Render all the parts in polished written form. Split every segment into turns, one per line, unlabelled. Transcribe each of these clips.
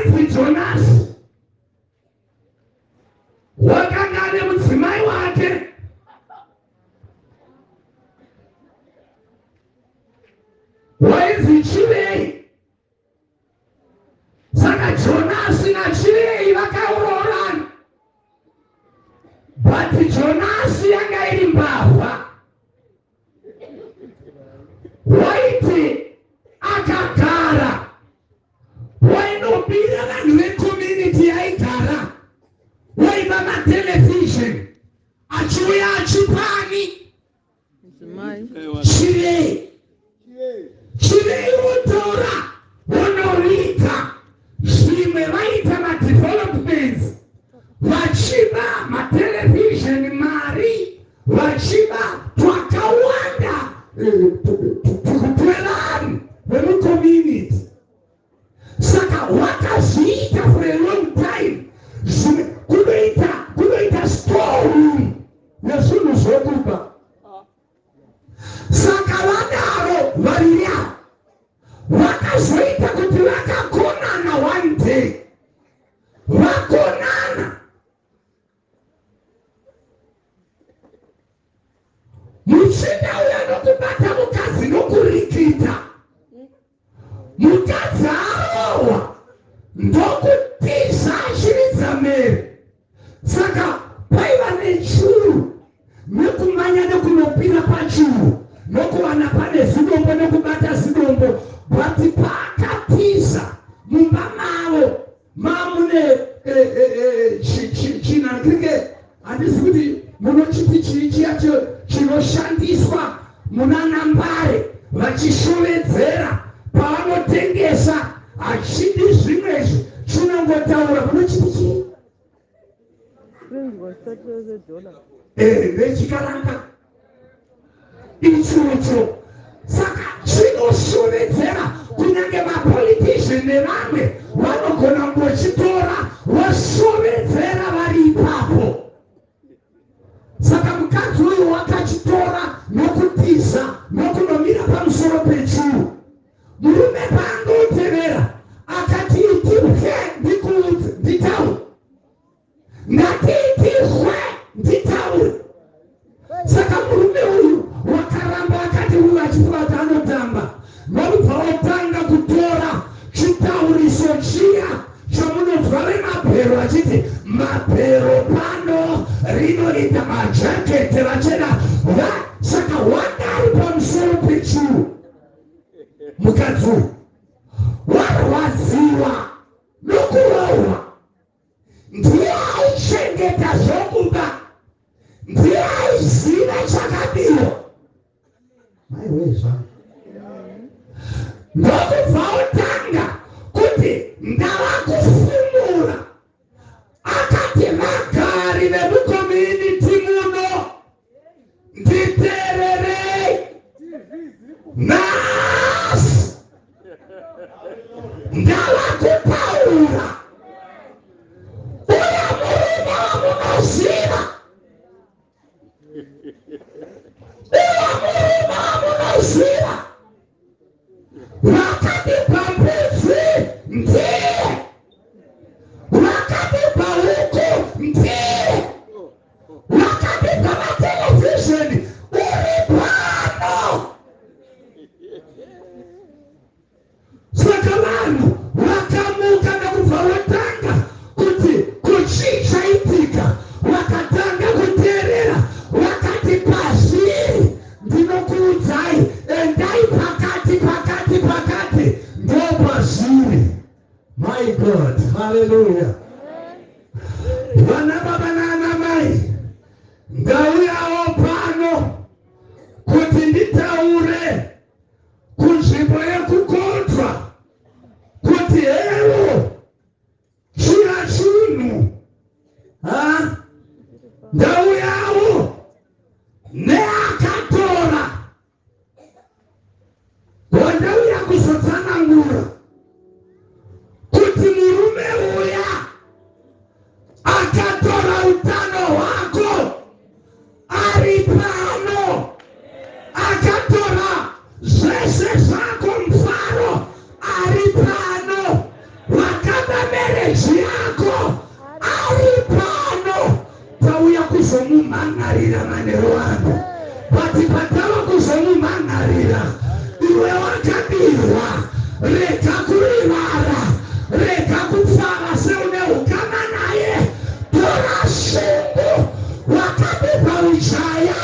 Wainzi Jonasi wakanga ane mudzimai wake wainzi Chivei. Saka Jonasi naChivei vakaroorana, but Jonasi yanga iri mbavha. Waiti akagara wainobira vanhu vecommunity yaigara, waiba matelevision achiuya achipani Chivei. Chivei wotora wonoviga zvimwe vaita madevelopments vachiba matelevision mari vachiba twakawanda eh, twevanhu vemucommunity. Saka wakazviita for a long time zvimwe kunoita kunoita storeroom yezvinhu zvokuba. Saka vadaro vaviri ava vakazoita kuti vakakonana one day vakonana. Muchinda uya nokubata mukadzi nokurikita. Mukadzi arohwa ndokutiza achiridza mhere. Saka paiva nechuru nekumanya nekunopira pachuru nokuwana pane zidombo nekubata zidombo but paakatiza mumba mavo Mamune chinangirike handisi kuti munochiti chii chiya chinoshandiswa munana Mbare vachishovedzera pavanotengesa hachidi zvimwe izvi chinongotaura munochiti chii nechikaranga Ichocho saka chinoshevedzera kunyange mapolitician nevamwe vanogona kungochitora voshevedzera vari ipapo. Saka mukadzi uyu wakachitora nokutiza nokunomira pamusoro pechuru. Murume paangotevera akati itibwe ndikuudze nditaure. Ngatiitirwe nditaure. Saka murume uyu wakaramba akati uyu achifunga kuti anotamba ndokubva watanga kutora chitauriso chiya chamunonzwa vemabhero achiti mabhero pano rinoita majakete vachena va saka wanga ari pamusoro pechuru mukadzi uyu warwadziwa nokurohwa Ndiye aichengeta zvokuba, ndiye aiziva chakabiwa. Maiwee zvangu. Ndokubva otanga kuti ndava kufumura. Akati vagari vemukomuniti muno nditeererei nhasi ndava kutaura uya murume wamunoziva uya murume wamunoziva Vakandipa mbudzi ndiye, vakandipa huku ndiye, vakandipa matelevhizheni uri pano. Saka vanhu vakamuka ndokubva votanga kuti kuchii chaitika, vakatanga kuteerera vakati pazviri Ndinokuudzai, endai pakati, pakati, pakati, ndopazviri. My God, hallelujah. Vana baba nana mai, ndauyawo pano kuti nditaure kunzvimbo yekukotwa kuti hewo Chiya chinhu ha ndauyawo neakatora wandauya kuzotsanangura kuti murume uya akatora Rega kurivara, rega kupfava seune ukama naye. Tora shungu, wakabikwa ujaya,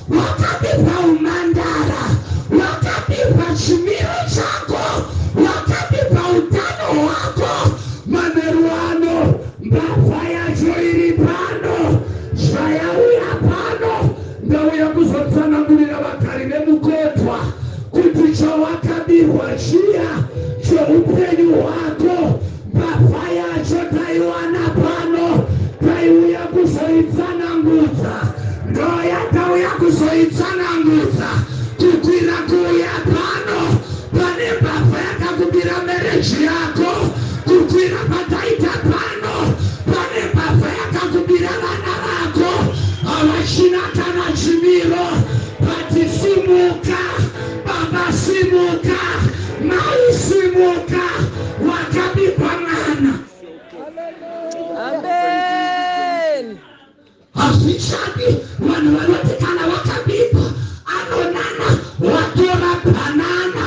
wakabikwa umandara, wakabikwa chimiro chako, wakabikwa utano hwako. Manheru ano mbavha yacho iri pano, zvayauya pano. Ndauya kuzotsanangurira vagari vemukotwa kuti chawakabirwa chiya cheupenyu hwako, mbavha yacho taiwana pano, taiuya kuzoitsanangudza. Ndoyatauya kuzoitsanangudza. Kukwira kuuya pano pane mbavha yakakubira marriage yako. Kukwira pataita pano pane mbavha yakakubira vana vako, havachina kana chimiro. But simuka baba, simuka mai, simuka, wakabikwa mwana.
Amen.
Hazvichadi vanhu vanoti kana vakabikwa anonana. Watora bhanana,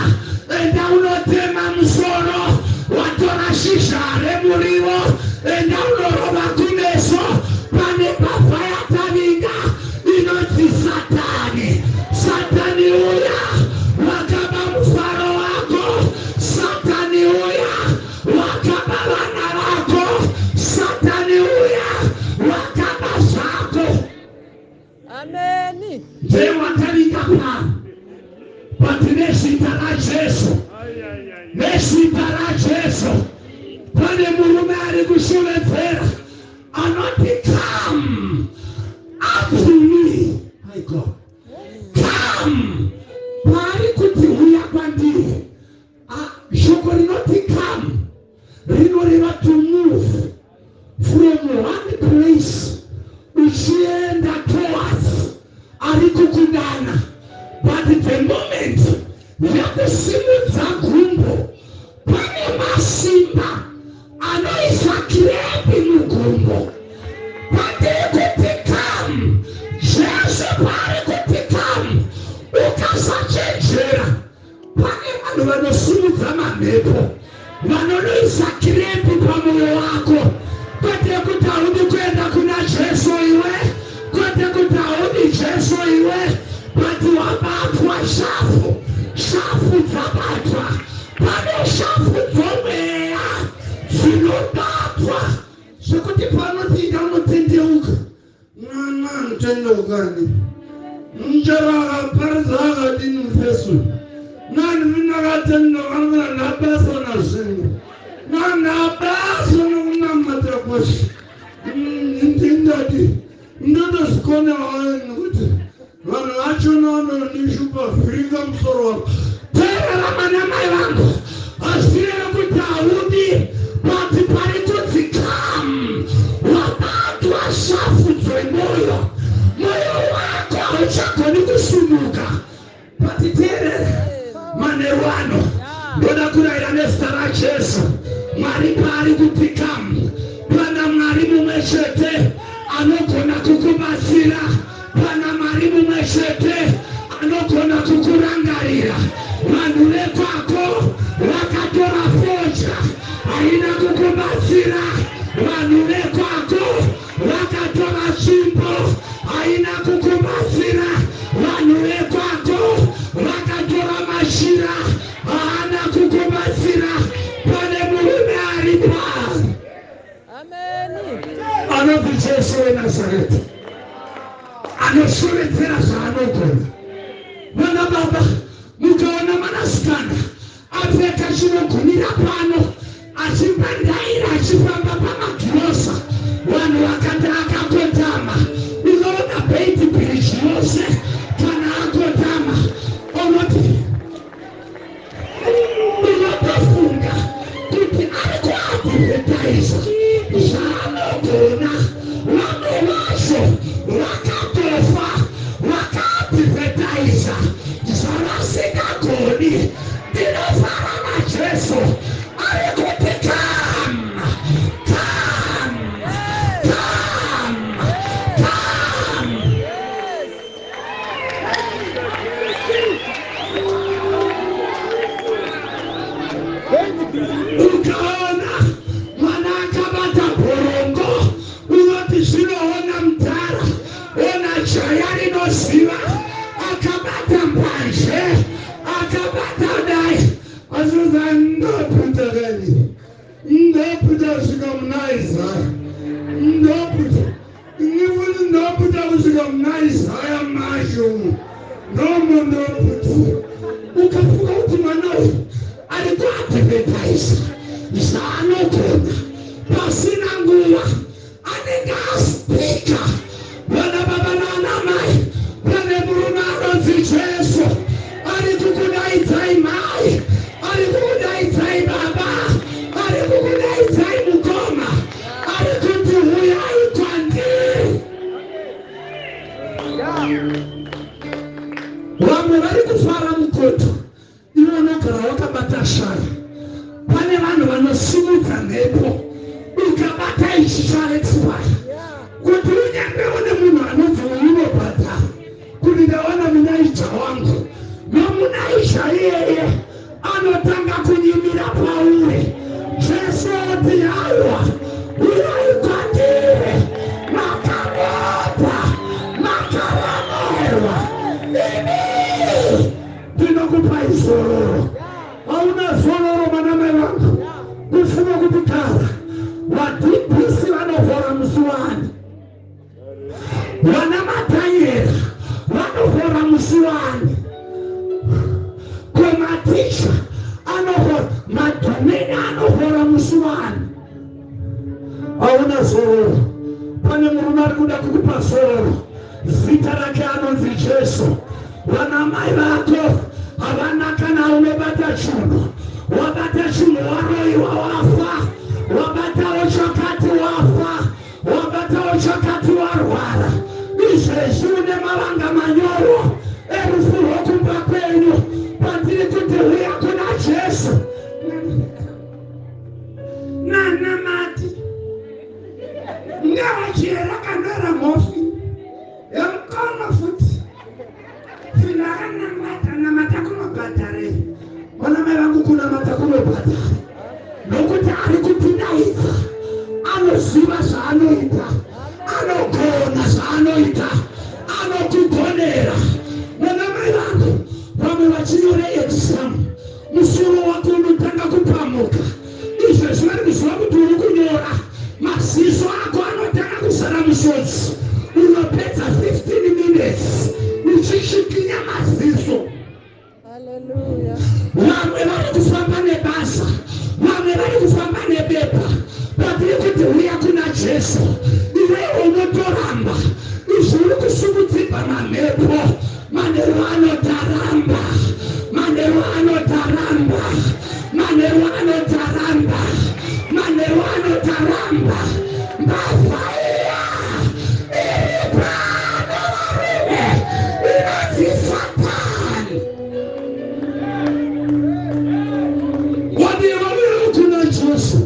enda unotema musoro. Watora shizha remuriwo, enda unorova kumeso. Pane mbavha yatavinga inonzi Satani. Satani uya wakaba mufaro wako, Satani uya wakaba vana vako, Satani uya wakaba zvako.
Amen.
Ndiye wakavinga pano, but nezita raJesu, nezita raJesu, pane murume ari kushevedzera anoti, "Come unto me." My God, come. Paari kuti huya kwandiri, shoko rinoti "come" rinoreva to move from one place uchienda towards ari kukudana. But the moment yakusimudza gumbo, pane masimba anoisa cramp mugumbo. Patiri kuti "come", Jesu paari kuti "come", ukasachenjera, pane vanhu vanosimudza mamhepo vanonoisa cramp pamwoyo wako. Kwete kuti haudi kuenda kuna Jesu iwe, kwete kuti haudi Jesu iwe, but wabatwa shafu, shafu dzabatwa. Pane shafu dzomweya dzinobatwa zvekuti panopinda unotendeuka. Mwana anotendeukani muchero akaparidza akadini mufesu nani vinakatendeuka nabasa nazvinhu nanabasa nokunamata kweshe. Ndingati ndotozvikonawo nekuti vanhu vachona vanondishupa vhiringa musoro wako. Teerera mana mai vangu, hazvireve kuti haudi, but pari kunzi "come", wabatwa shafu dzemwoyo, mwoyo wako hauchagoni kusumuka. But teerera, manheru ano ndoda kurayira nezita raJesu. Mwari paari kuti "come", pana Mwari mumwe chete anogona kukubatsira, pana Mwari mumwe chete anogona kukurangarira. Vanhu vekwako vakatora fodya, haina kukubatsira. Vanhu vekwako vakatora tsvimbo, haina kukubatsira. Vanhu vekwako vakatora machira, haana kukubatsira. Pane murume ari pano
Amen.
anobvi Jesu weNazareti, anoshevedzera zvaanogona. Vana baba, mukaona mwanasikana apfeka chinogumira pano, achimbandaira, achifamba pamagirosa, vanhu vakati akakotama, unoona Beitbridge yose kana akotama, unoti unotofunga kuti ari kuadvertisa zvaanogona. Vamwe vacho vakatofa vakaadvertisa zvavasingagoni. Ndinofara naJesu ari kuti, "Come, come, come, come."
Yes.
Ukaona mwana akabata bhorongo, unoti zvinoona mudhara, ona jaya rinoziva. Akabata mbanje, akabata dai, asi ndoputa kani, ndoputa kusvika muna Isaya, ndoputa ini, ndoputa kusvika muna Isaya macho ndomo ndoputa. Ukafunga kuti mwana uyu ari kuadvertisa zvaanogona, pasina nguva anenge aspika. Vana baba nana mai, pane murume anonzi Jesu ari kukudaidzai mai, ari kukudaidzai baba, ari kukudaidzai mukoma, ari kuti huyai kwandiri. Vamwe vari kufara mukoto, iwe unogara wakabata shaya. Pane vanhu vanosimudza mhepo, ukabata ichi chaexpire, kuti unyange une munhu anonzi unobhadhara kuti ndawana munaija wangu, nomunaija iyeye anotanga kunyimira pauri. Jesu oti aiwa, uyai kwandiri makaneta makaremerwa, ini ndinokupai zororo. Hauna zororo, mana mai vangu. Kufunga kuti kara vadhipisi vanohora musi wani, vana matanyera vanohora musi wani, komaticha anohora, madhomeni anohora musi wani. Hauna zororo. Pane murume ari kuda kukupa zororo, zita rake anonzi Jesu. Vana mai vako havana kana unobata chinhu. Wabata chinhu waroiwa, wafa. Wabatawo chakati wafa, wabatawo chakati warwara. Izvezvi une mavanga manyoro erufu rwokumba kwenyu. Pandiri kuti huya kuna Jesu. Nanamati ngavachiyera kandora mofi yamukana futi finakanamata namata kunobhadharei? Vana mai vangu, kunamata kunobhadhara, nokuti ari kutidaidza anoziva zvaanoita, anogona zvaanoita, anokugonera. Vana mai vangu, vamwe vachinyora exam, musoro wako unotanga kupamuka. Izvezvi vari kuziva kuti uri kunyora, maziso ako anotanga kuzara musodzi. Unopedza 15 minutes uchishikinya maziso.
Hallelujah.
Vamwe vari kufamba nebasa, vamwe vari kufamba nebepa. Patiri kuti uya kuna Jesu, iwewe unotoramba. Izvi uri kusimudzirwa mamhepo. Manheru anotaramba, manheru anotaramba, manheru anotaramba, manheru anotaramba. Mbavha iya iri pano, varume, inonzi Satani. Wadiwa uya kuna Jesu.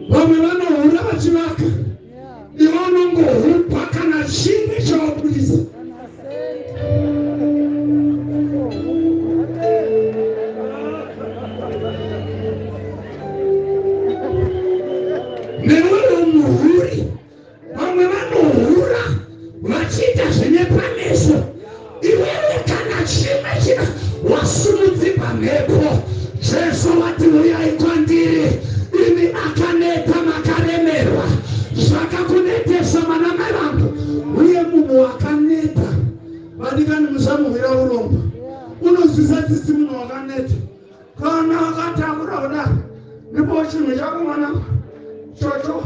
Vamwe vanohura vachivaka, iwe unongohupa, kana chimwe chawabudisa.
Kana cent.
Newewo muhuri. Vamwe vanohura vachiita zvine pameso, iwewe kana chimwe china. Wasumudzirwa mhepo. Jesu wati uyai kwandiri imi makaneta makaremerwa. Zvakakunetesa, mana mai vangu. Uye munhu wakaneta, vadikani, musamuhwira urombo. Unonzwisa tsitsi munhu wakaneta kana akatakura kudai. Ndipo chinhu chako, mwana, chocho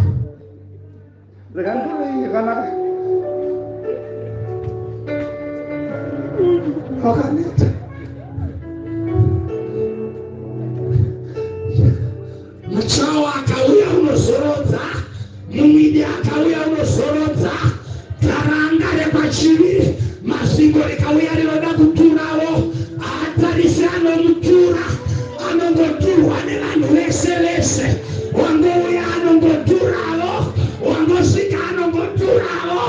rega yakanaka. Wakaneta. Muchawa akauya unozorodza, mumwidi akauya unozorodza, karanga rekwachiviri Masvingo rikauya rinoda kuturawo, haatarisi anomutura, anongoturwa nevanhu vese vese. Wangouya anongoturawo, wangosvika anongoturawo,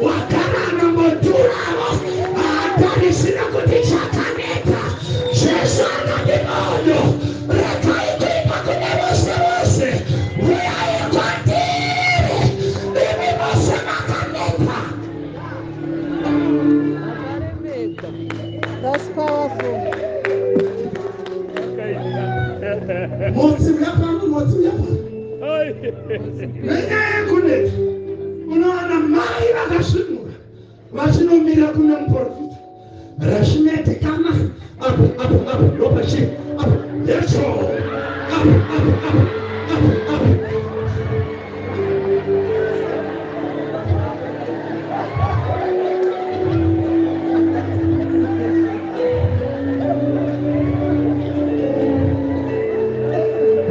wagara anongoturawo, haatarisira kuti chakaneta. Jesu akati Nenyaya yekuneta, unowana mai vakasvinura vachinomira kune muprofita rashimedhikama apo apo apo ndopachi apo yecho apo apo apo apo apo.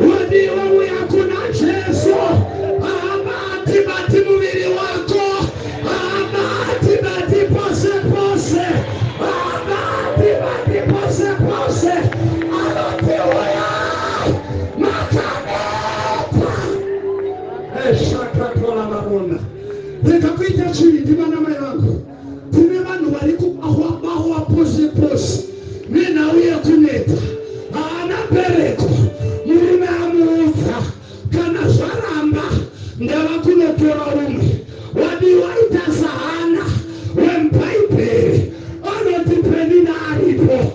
Wadiwa uya kuna Jesu, haabati bati muviri wako, haabati bati pose pose, haabati bati pose pose, anoti uyai makaneta. Eshakatola mabona. Rega kuita chii ndivana mai vangu. Kune vanhu vari kubahwa pose pose nenhau yekuneta, haana mbereko. Murume amuudza kana zvaramba ndava kunotora umwe. Wadiwa ita saHana wemubhaibheri anoti Penina aripo,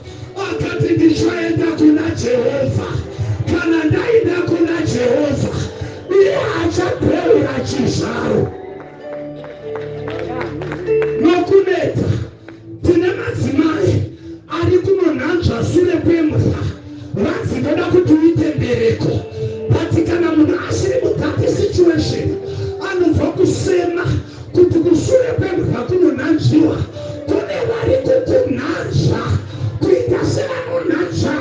akati ndichaenda kuna Jehovha. Kana ndaenda kuna Jehovha, iye achabeura chizvaro. Nokuneta, tine madzimai ari kunonhanzva sure kwembwa, vanzi ndoda kuti uite mbereko. But kana munhu asiri muthat situation, anobva kusema kuti kusure kwembwa kunonhanzviwa. Kune vari kukunhanzva kuita sevanonhanzva.